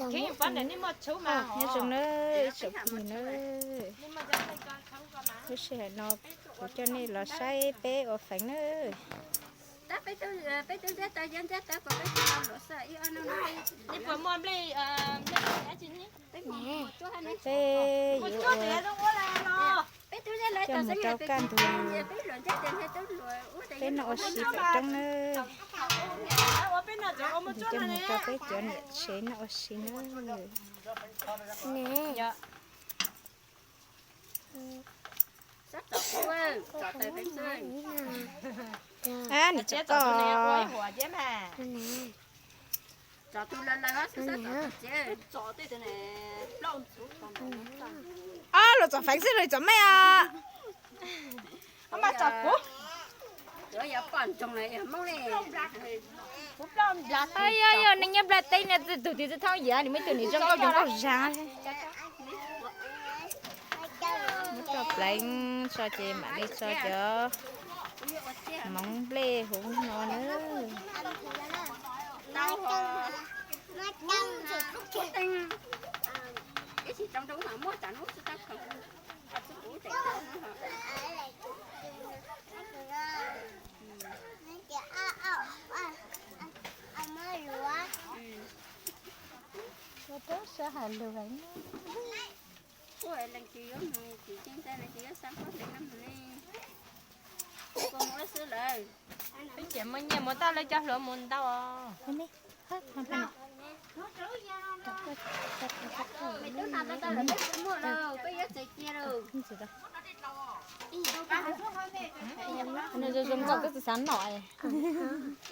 Nyob zoo nawb ib tsoom phooj ywg nawb, lub sij hawm no kuv coj nej los saib peb ua feev nawb. Peb yuav ua, coj mus rau kaj ntug, peb noj ua si pem roob nawb. Coj mus rau peb cov niam tsev noj ua si nawb. Niam tsev koj. Ob, luag tsom feev xwb los tsom mej os. Yog yog neeg nyob nplaj teb no tus twg tsis thoob yam nws muaj ib tug niam zoo nkauj zoo nkauj zag. Muab tso pleev tso ces mam li tso cov hmoov nplej huv no nawb. Sab hais lus heev. Leej twg yuav mus tim tseeb tag leej twg yuav xa pob npe no mus ne. Kua muab xwb lawm. Peb tseem muaj nyiaj mus tau lawv cov hluas mus ntau os. Peb tub nas tau lawm peb tsis muaj lawm, peb yuav txais cia lawm. Zoo zoo nkauj twb tsis xav noj.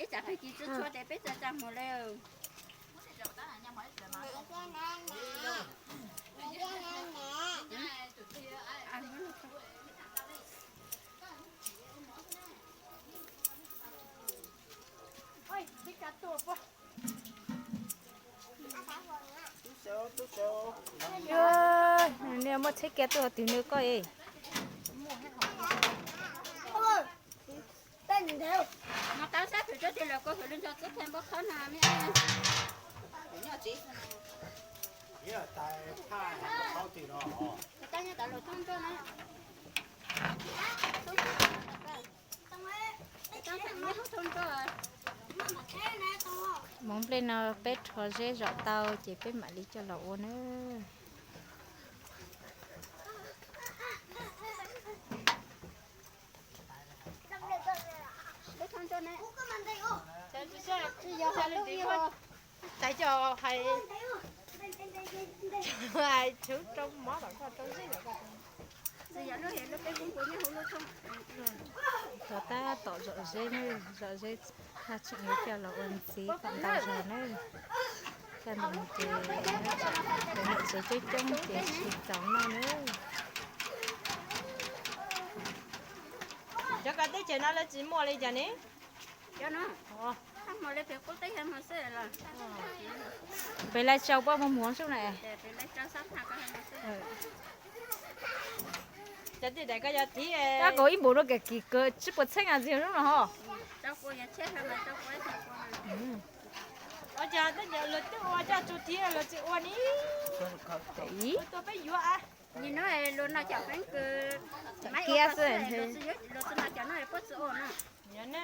Ib tsam peb cis tsis tshua ces peb tsa tsa mus lawm. Nej muaj tsheb kiag tuaj twg nws koj e. Hmoov nplej no peb rho zeb zom tau ces peb mam li coj los ua nawb. Tais coj hais, hais tshwv rau mov tom koj rau zeb tom koj. Tov tab tom zom zeb nawb, zom zeb haj tseem yuav coj los ua ntxiv kom ntau zog nawb. Coj ntawm ces niam tsev coob coob ces tsis txaus noj nawb. Cov ko teb chaws no lawv tsis muaj li cas ne? Pem Lai Châu puab muag muag sub na. Cov tij daim ko yog thiv, tab kaum ib npaum rau kawg kis kawg tsib puas txheeb a ntxiag lub no ho. Ua cas tej luag twb ua coj tsuj thiv luag tsis ua ni? Tuaj peb yuav a. Nim no luag no cov feeb kws maiv ua xwb, luag tsis no cov no puab tsis ua na.